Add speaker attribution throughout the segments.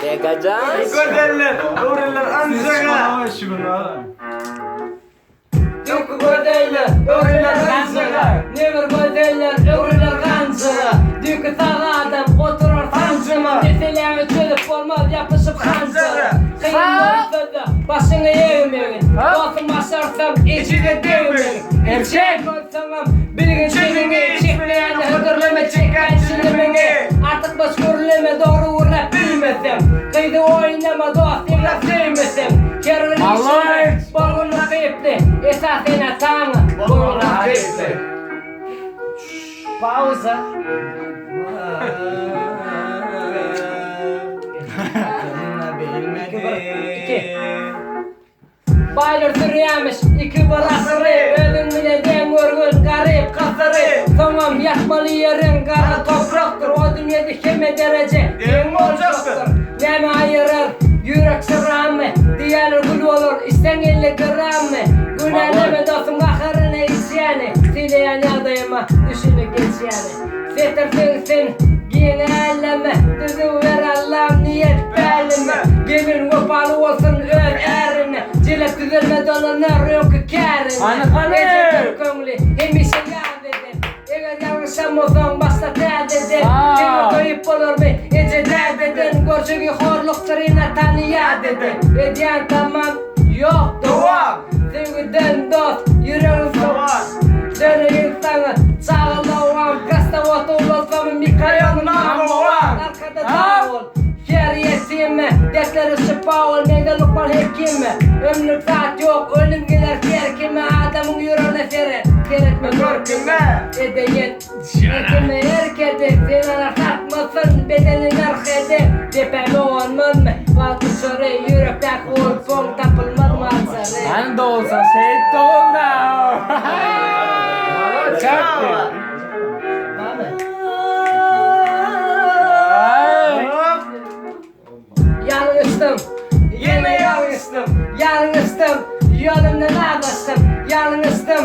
Speaker 1: Bekajan.
Speaker 2: Gözeller, öwrüler anjaga.
Speaker 1: Tüki gözeller, öwrüler ganjyga. Nebir gözeller, öwrüler ganjyga. Tüki sag adam, oturar sanjyma. Meseläňi çözüp bolmaz, ýapyşyp hanjara. Kyn bolsa-da, başyňy egmegin. Dostum başarsaň, ejize degmegin. Erkek bolsaňam, bilgin çegiňi. Çekmeýäne hödürleme çekýän çilimiňi. Artykmaç gürleme, dogry gürläp bilmeseň. Gyzy oýnama, dost, ýygnap söýmeseň. Her bir işiňde bolgun ukyply. Esas ene-ataňa bolgun ukyply. Pauza. Iki. Baýlar sürýämiş 2-bir asyry, Özüň bile deň görgün garyp gasyry. Soňam ýatmaly ýeriň gara toprakdyr, O dünýede hemme dereje deň boljakdyr. Näme aýyrar ýürek şyrammy, Diýýärler gül bolar içseň 50 grammy. Günäleme dostum gaharyna içýäni, Sylaýan ýagdaýyma düşünip geçýäni. Setir siňsin giň äleme, Düzüw ber Allam niýet pälime. Gelin wepaly bolsun öz ärine, Jelep düzelme dolanar öňki kärine.
Speaker 2: Hany hany.
Speaker 1: Ejedir köňli hemişe ýaz eden, Eger ýalňyşan bolsaň başla täzeden. Diňe söýüp bolarmy eje dädeden, Görjegi horlukdyr ene-atany ýat eden. Edýän tamam ýok dowam, Söýgüden dost ýüregim sowar. Döneýin saňa çagalawam, Krasnowodda ulalsam mikroýonum number one. Arkada dag bol, her ýetime, Dertlere şypa bol, mende lukman hekime. Ömrlük zat ýok, ölüm geler her kime, Adamyň ýüregine seret, seretme görküme. Edeýin etime erk edip, Zenana satmasyn bedeni nyrh edip. Depäme gonmazmy wagt uçary, Ýürekdäki bolsaň tapylmazmy açary.
Speaker 2: Hany dogulsa şeýit dogulda.
Speaker 1: Ýalňyşdym, ýene ýalňyşdym, Ýalňyşdym, ýolumdan azaşdym, Ýalňyşdym,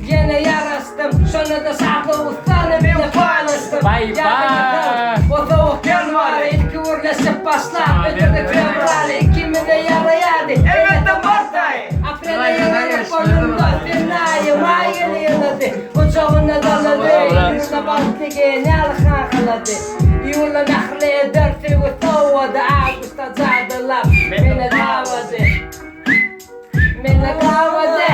Speaker 1: ýene ýaraşdym, Şonda-da şatlyk ussany bile paýlaşdym. Ýadyňa sal, o sowuk ýanwary, Ilki gürleşip başlap, ötürdik fewraly, Ikimize ýaraýardy, elbetde mart aýy. Aprelde ýygnanyp bolanda, sen aýy, maý geldi ýygnady, Gujagynda dolady, Iýunda bagtly genial hakalady. Iýulda mähirli eder söýgi sowady, Awgustda jadylap meni gabady. Meni gabady.